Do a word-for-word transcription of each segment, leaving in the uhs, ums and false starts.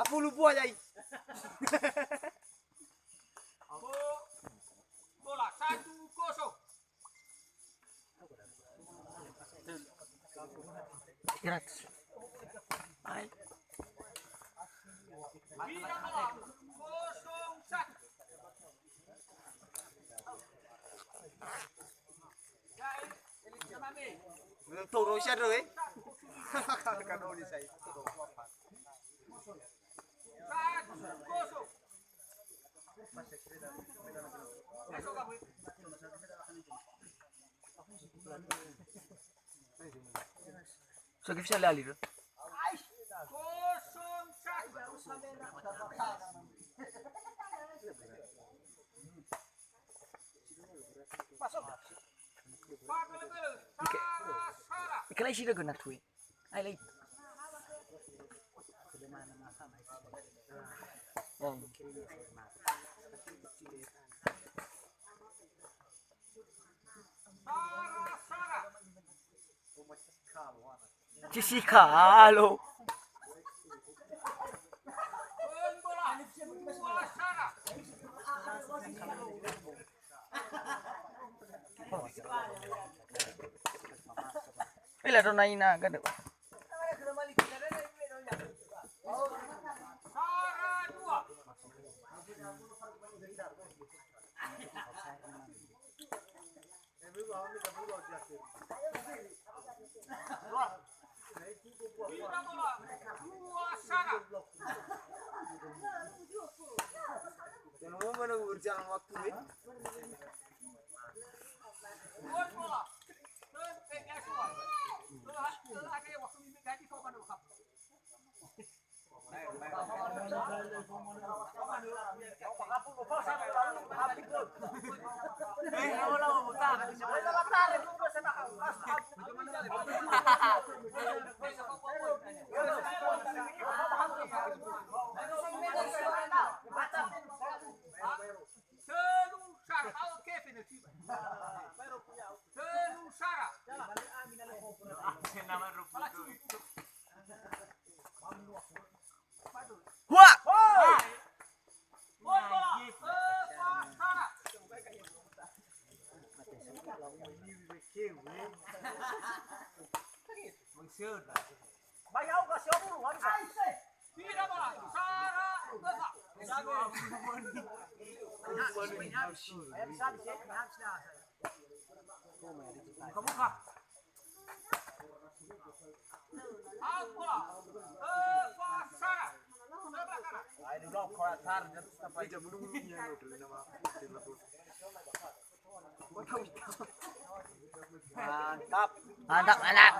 Apulu buah yai. Bola satu kosong. Gratis. Hai. Bina bola kosong satu. Toro sia dro, eh. Kan oli sai. So ke fisa le ali, bro. Ike, ike lai sida guna tui. Ai lai. Oh. Ci si kalo. Ila dona ina gada. Jangan mau mana berjalan waktu, eh. Telu sara, oke, penalti. Telu sara. Hua! Buka-buka. Mantap. Mantap, mantap.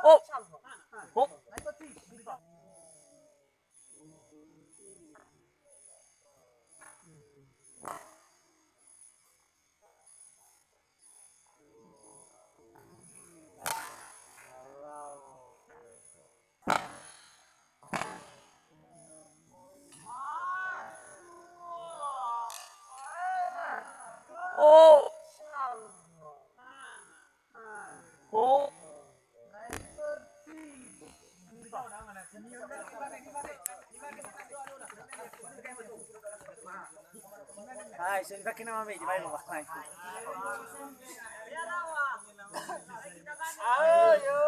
Oh. Oh. Oh. Oh. Hai, sini pakai nama Mei, di mana, Pak? Ayo.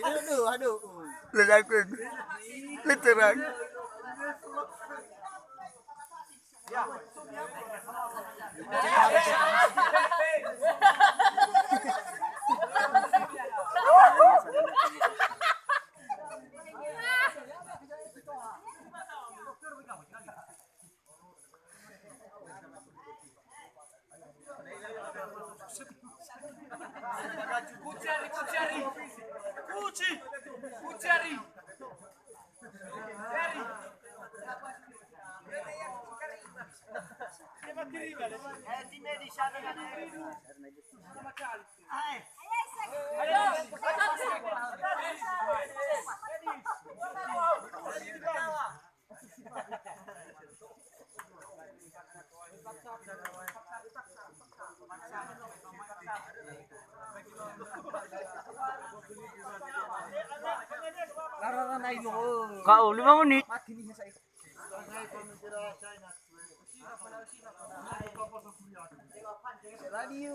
Aduh, aduh. Ledakan. Leterang. Kucari, kucari. Kuci, kucari. Kucari. Kau lima menit. Radio.